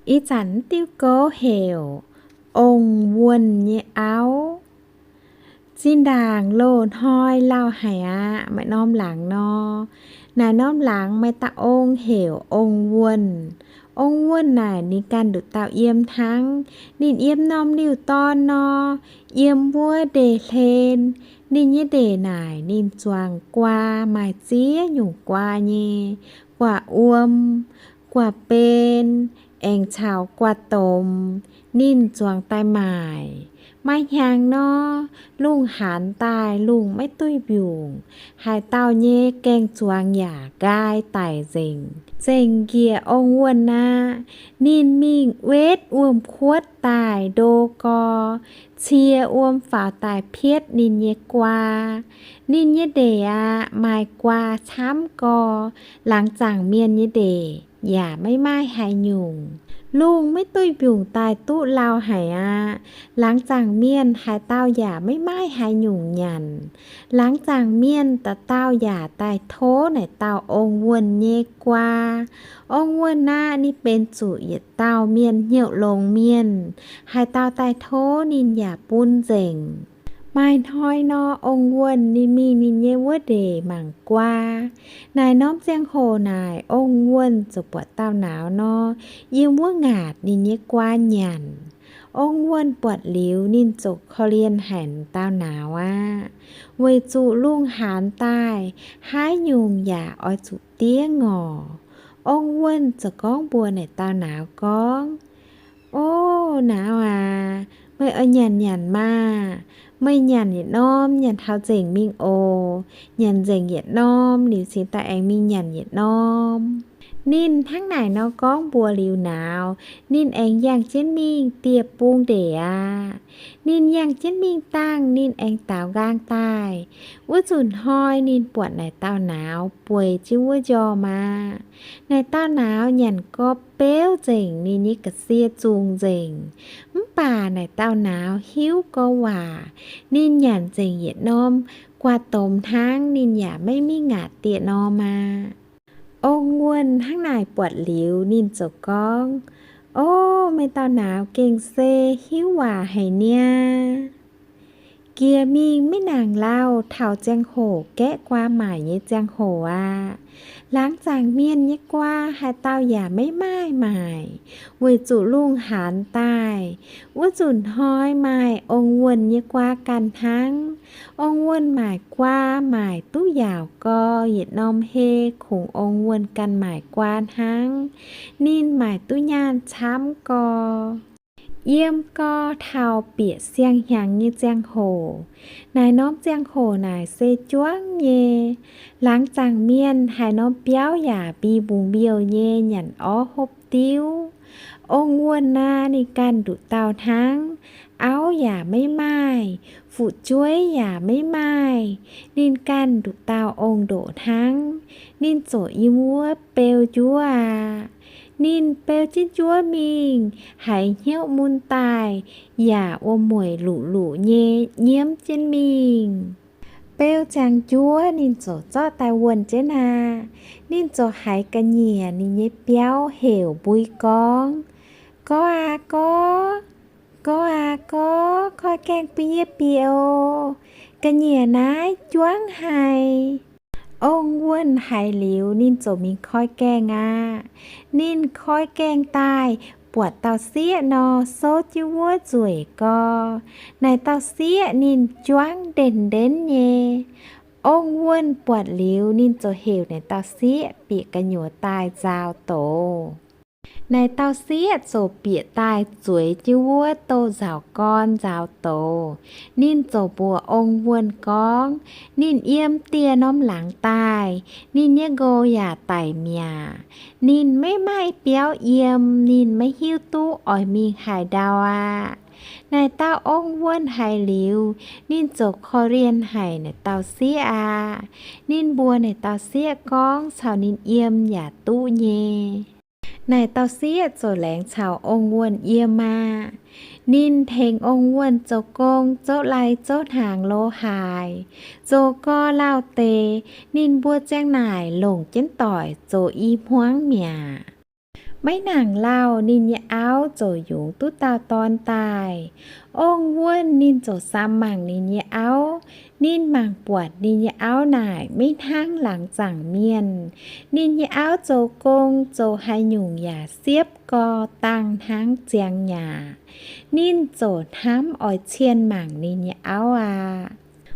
Ih zanc diuh gouv heuc Ong-Wuonh Nyei Auv. Zinh ndaangc loz-hnoi lauh haic aqv. Maaih norm laangz nor, naaic norm laangz maaih dauh ong heuc Ong-Wuonh. Ong-Wuonh naaic ninh ganh nduqc dauh yiem hnangv. Ninh yiem norm liuh dorn nor, yiem wuov ndeic-hlen. Ninh nyei ndeic naaic ninh zuangx guaa, maaih ziex nyungc guaa nyei, guaav wuom, guaav ben, aengx caux guaav domh, ninh zuangx daaih maaic. Maaih hnyangx nor, lungh haanz daaih lungh maiv duih mbiungc, haaix dauh nyei gaeng-zuangx yaac nqaai daic nzengc. Nzengc njiec Ong-Wuonh aqv. Ninh mingh wetv wuom-kuotv daaih ndo gau, cie wuom faaux daaih pietv ninh nyei guaa. Ninh nyei ndeic aqv, maaih guaa camv gau, laangz zaangc mienh nyei ndeic yaac maiv maaih haaix nyungc. Lungh maiv duih mbiungc daaih duqv lauh haic aqv. Laangz zaangc mienh haaix dauh yaac maiv maaih haaix nyungc nyanc. Laangz zaangc mienh dauh dauh yaac daaih tov naaic dauh Ong-Wuonh nyei guaa. Ong-Wuonh aqv, ninh benx zuqc yietc dauh mienh hnyouv longx mienh. Haaix dauh daaih tov ninh yaac bun nzengc. Maaih hnoi nor, Ong-Wuonh ninh mingh ninh nyei wuov ndeic mangc guaa. Naaic norm ziangh hoc naaic, Ong-Wuonh ziouc buatc dauh nauz nor, yiem wuov ngaatc ninh nyei guaa nyanc. Ong-Wuonh buatc liuz ninh ziouc korv-lienh haic dauh nauz aqv, weic zuqc lungh haanz daaih haaix nyungc yaac oix zuqc diev ngorc. Ong-Wuonh ziouc gorngv mbuox naaic dauh nauz gorngv, O, nauz aac, meih oix nyanc nyanc maah! Meih nyanc yietc norm nyanc taux nzengc mingh oc. Nyanc nzengc yietc norm liuz cingx daaih aengx mingh nyanc yietc norm. Ninh hnangv naaic nor gorngv mbuox liuz nauz, ninh aengx yangh jienv mingh dieh bung ndeic aqv. Ninh yangh jienv mingh dangh ninh aengx daaux nqaang daaih. Wuov nzunc hnoi ninh buatc naaic dauh nauz bueix jienv wuov njormh aqv. Naaic dauh nauz nyanc gorx beuv nzengc, ninh nyei ga'sie zungx nzengc. Mv baac naaic dauh nauz hiuv gorx waac, ninh nyanc nzengc yietc norm guaa domh hnangv, ninh yaac maiv mingh ngaatc dieh norm aqv. Ong-Wuonh hnangv naaic buatc liuz ninh ziouc gorngv, O, meih dauh nauz gengh se hiuv waac haic niaa! Jiex mingh maiv nangc lauh, taux ziangh hoc gaeqv guaa maaic nyei ziangh hoc aqv. Laangz zaangc mienh nyei guaa haaix dauh yaac maiv maaih maaic, weic zuqc lungh haanz daaih. Wuov nzunc hnoi maaih Ong-Wuonh nyei guaa ganh hnangv. Ong-Wuonh maaic guaa maaic duqv yaauc gau, yietc norm hei kungx Ong-Wuonh ganh maaic guaa hnangv. Ninh maaic duqv nyaanh camv gau. Yiem gau taux bieqc siang-hnyangx nyei ziangh hoc. Naaiv norm ziangh hoc naaic se juangv nyei. Laangz zaangc mienh haaix norm biauv yaac mbi mbungx mbiouh nyei, nyanc orv hopv diuv. Ong-Wuonh naaic ninh ganh nduqc dauh hnangv, auv yaac maiv maaih, fu'jueiv yaac maiv maaih. Ninh ganh nduqc dauh ong-ndoqc hnangv. Ninh ziouc yiem wuov beu njuov aqv. Ninh beu jienv njuov mingh, haiz hnyouv mun daaih yaac wuom-mueic luqc-luqc nyei nyiemv jienv mingh. Beu ziangx njuov ninh ziouc zorqv daaih wuonh jienv aqv. Ninh ziouc haiz ga'nyiec ninh nyei biauv heuc mbui gorngv, Gorx aac gorx, gorx aac gorx, koi gaengh bun yie bieqc oc. Ga'nyiec naaiv juangv haic. Ong-Wuonh haiz liuz ninh ziouc mingh koi gaengh aqv. Ninh koi gaengh daaih buatc dauh sieqv nor souv jienv wuov nzueic gau. Naaic dauh sieqv ninh juangv ndenv-ndenv nyei. Ong-Wuonh buatc liuz ninh ziouc heuc naaic dauh sieqv bieqc gu'nyuoz daaih nzaaux douz. Naaic dauh sieqv ziouc bieqc daaih zueiz jienv wuov douz-nzauc gorn nzaaux douz. Ninh ziouc mbuox Ong-Wuonh gorngv, ninh yiem dieh norm laangz daaih, ninh nyei nqox yaac daic mi'aqv. Ninh maiv maaih biauv yiem, ninh maiv hiuv duqv oix mingh haaix ndau aqv. Naaic dauh Ong-Wuonh haiz liuz, ninh ziouc korv-lienh haic naaic dauh sieqv aqv. Ninh mbuox naaic dauh sieqv gorngv caux ninh yiem yaac duqv nyei. Naaic dauh sieqv ziouc laengz caux Ong-Wuonh yiem aqv. Ninh tengx Ong-Wuonh zoux gong, zouv lai zouv hnaangx lo haaix, zoux gau lauh deix. Ninh mbuo ziang naaic longc jienv doic zoux i hmuangv mi'aqv. Maiv nangc lauh ninh nyei auv ziouc yungz duqv dauh dorn daaih. Ong-wuonh ninh ziouc samx mangc ninh nyei auv. Ninh mangc buatc ninh nyei auv naaic maiv hnangv laangz zaangc mienh. Ninh nyei auv zoux gong zoux haaix nyungc yaac siepv gorx dangh hnangv ziangx nyaac. Ninh ziouc hnamv oix cienh mangc ninh nyei auv aqv.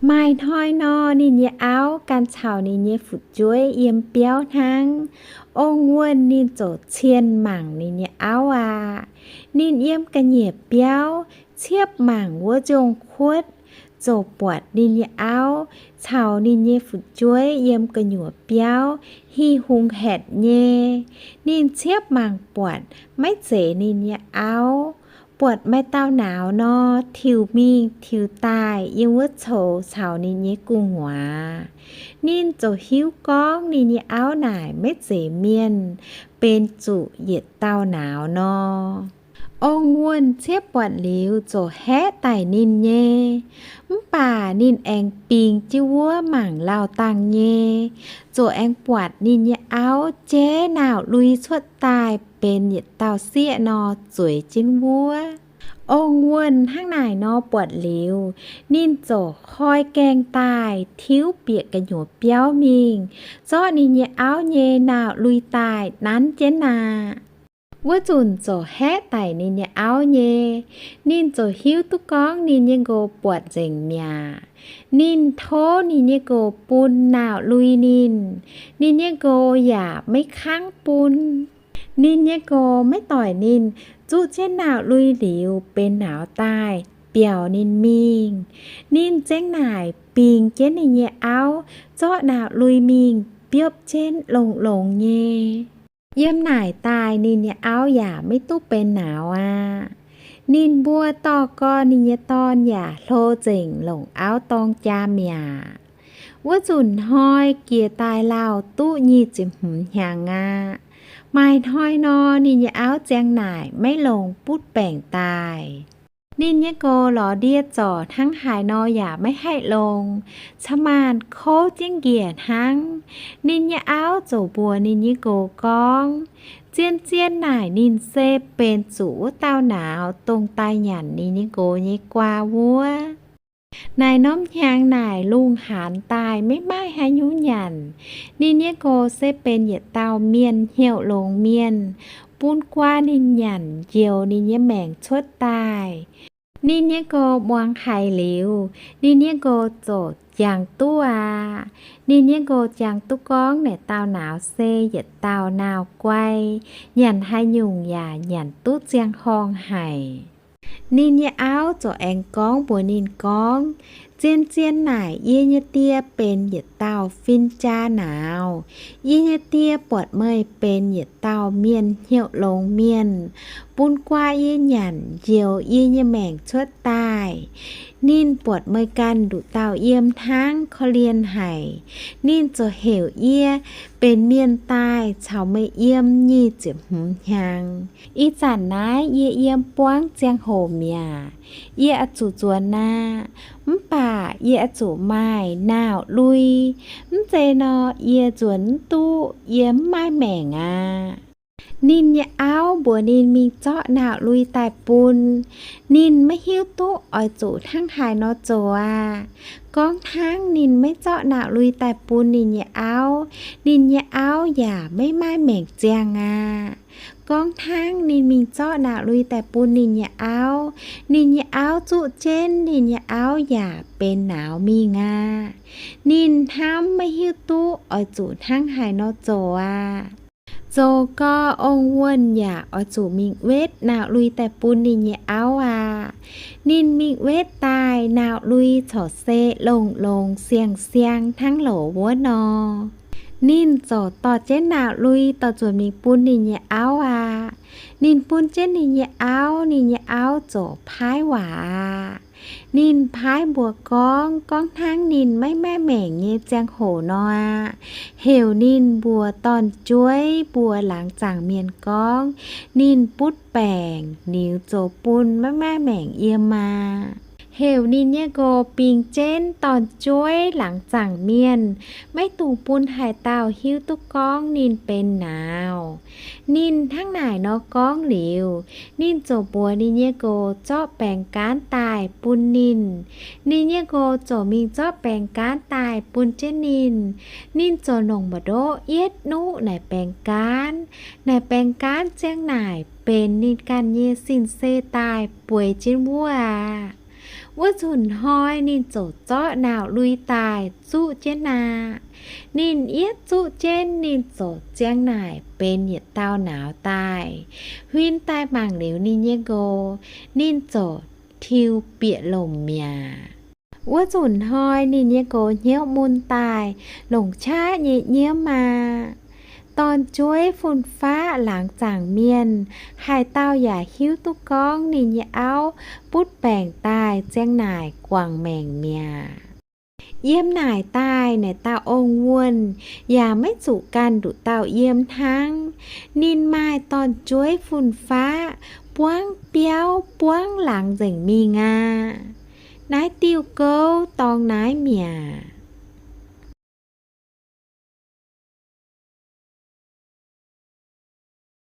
Maaih hnoi nor, ninh nyei auv ganh caux ninh nyei fu'jueiv yiem biauv hnangv. Ong-wuonh ninh ziouc cienh mangc ninh nyei auv aqv. Ninh yiem ga'nyiec biauv ciepv mangc wuov nzongh kuotv, ziouc buatc ninh nyei auv caux ninh nyei fu'jueiv yiem gu'nyuoz biauv hih hungh haetc nyei. Ninh ciepv mangc buatc maiv zeiz ninh nyei auv. Buatc maaih dauh nauz nor, tiux mingh tiux daaih yiem wuov coux caux ninh nyei gu'nguaaz. Ninh ziouc hiuv gorngv ninh nyei auv naaic maiv zeiz mienh, benx zuqc yietc dauh nauz nor. Ong-wuonh ciepv buatc liuz ziouc haeqv daic ninh nyei. Mv baac ninh aengx bingx jienv wuov mangc lauh dangh nyei, ziouc aengx buatc ninh nyei auv jaiv nauz-lui cuotv daaih benx yietc dauh sieqv nor zueiz jienv wuov. Ong-wuonh hnangv naaic nor buatc liuz, ninh ziouc koi gaengh daaih tiuv bieqc gu'nyuoz biauv mingh, zorqv ninh nyei auv nyei nauz-lui daaih nanv jienv aqv. Wuov nzunc ziouc haeqv daic ninh nyei auv nyei. Ninh ziouc hiuv duqv gorngv ninh nyei nqox buatc nzengc mi'aqv. Ninh tov ninh nyei nqox bun nauz-lui ninh. Ninh nyei nqox yaac maiv kangv bun. Ninh nyei nqox maiv doic ninh, zuqv jienv nauz-lui liuz benx nauz daaih biaux ninh mingh. Ninh zengv naaic bingx jienv ninh nyei auv zorqv nauz-lui mingh biopv jienv longx-longx nyei. Yiem naaic daaih ninh nyei auv yaac maiv duqv benx nauz aqv. Ninh mbuo dorh gorn ninh nyei dorn yaac hlo nzengc longc auv dorng jaa mi'aqv. Wuov nzunc hnoi jiex daaih lauh duqv nyic ziepc hmz hnyangx aqv. Maaih hnoi nor, ninh nyei auv ziang naaic maiv longc butv baengc daaih. Ninh nyei nqox lorz ndie zorc hnangv haaix nor yaac maiv haih longx, ca'maanc kouv jienv njiec hnangv. Ninh nyei auv ziouc mbuox ninh nyei nqox gorngv, zien-zien naaic ninh se benx zuqc wuov dauh nauz dongh daaih nyanc ninh nyei nqox nyei guaa wuov. Naaic norm hnyangx naaic lungh haanz daaih maiv maaih haaix nyungc nyanc. Ninh nyei nqox se benx yietc dauh mienh hnyouv longx mienh, bun guaa ninh nyanc njoux ninh nyei maengc cuotv daaih. Ninh nyei nqox muangx haiz liuz, ninh nyei nqox ziouc jangx duqv aqv. Ninh nyei nqox jangx duqv gorngv naaic dauh nauz se yietc dauh nauz guai, nyanc haaix nyungc yaac nyanc duqv ziangh horngh haic. Ninh nyei auv ziouc aengx gorngv mbuox ninh gorngv, zien-zien naaic yie nyei die benx yietc dauh fin-jaa nauz. Yie nyei die buatc meih benx yietc dauh mienh hnyouv longx mienh, bun guaa yie nyanc njoux yie nyei maengc cuotv daaih. Ninh buatc meih ganh nduqc dauh yiem hnangv, korv-lienh haic. Ninh ziouc heuc yie benx mienh daaih caux meih yiem nyic ziepc hmz hnyangx. Ih zanc naaiv yie yiem buangv ziangh hoc mi'aqv. Yie oix zuqc nzuonx aqv. Mv baac yie oix zuqc maaih nauz-lui. Mv zeiz nor, yie nzuonx mv duqv, yie mv maaih maengc aqv. Ninh nyei auv mbuox ninh mingh zorqv nauz-lui daaih bun. Ninh maiv hiuv duqv oix zuqc hnangv haaix nor zoux aqv. Gorngv hnangv ninh maiv zorqv nauz-lui daaih bun ninh nyei auv, ninh nyei auv yaac maiv maaih maengc ziangh aqv. Gorngv hnangv ninh mingh zorqv nauz-lui daaih bun ninh nyei auv, ninh nyei auv zuqv jienv, ninh nyei auv yaac benx nauz mingh aqv. Ninh hnamv maiv hiuv duqv oix zuqc hnangv haaix nor zoux aqv. Zoux gau, ong-wuonh yaac oix zuqc mingh wetv nauz-lui daaih bun ninh nyei auv aqv. Ninh mingh wetv daaih, nauz-lui corc se longx-longx siang-siang hnangv loz wuov nor. Ninh ziouc dorh jienv nauz-lui dorh nzuonx mingh bun ninh nyei auv aqv. Ninh bun jienv ninh nyei auv, ninh nyei auv ziouc paaiv waac aqv. Ninh paaiv mbuox gorngv, gorngv hnangv ninh maiv maaih maengc nyei ziangh hoc nor aqv, heuc ninh mbuox dorn-jueiv mbuox laangz zaangc mienh gorngv, ninh butv baengc liuz zoux bun maiv maaih maengc yiem aqv. heuc ninh nyei nqox bingx jienv dorn-jueiv laangz zaangc mienh, maiv dungx bun haaix dauh hiuv duqv gorngv ninh benx nauz. Ninh hnangv naaic nor gorngv liuz, ninh ziouc mbuox ninh nyei nqox zorqv baengc gaanv daaih bun ninh. Ninh nyei nqox ziouc mingh zorqv baengc gaanv daaih bun jienv ninh. Ninh ziouc longc mbu'ndoqv yietv nuqv naaic baengc gaanv. Naaic baengc gaanv ziang naaic benx ninh ganh nyei sin-seix daaih bueix jienv wuov aqv. Wuov nzunc hnoi ninh ziouc zorqv nauz-lui daaih zuqv jienv aqv. Ninh yietv zuqv jienv, ninh ziouc ziang naaic benx yietc dauh nauz daaih. Huin daaih mangc liuz ninh nyei nqox, ninh ziouc tiux bieqc lomc mi'aqv. Wuov nzunc hnoi ninh nyei nqox hnyouv mun daaih, longc qaqv nyei nyiemv aqv. Dorn-jueiv fun-faqv laangz zaangc mienh, haaix dauh yaac hiuv duqv gorngv ninh nyei auv butv baengc daaih ziang naaic guangc maengc mi'aqv. Yiem naaic daaih naaic dauh ong-wuonh yaac maiv zuqc ganh nduqc dauh yiem hnangv. Ninh maaih dorn-jueiv fun-faqv buangv biauv buangv laangz nzengc mingh aqv. Naaiv diuh gouv dorngx naaiv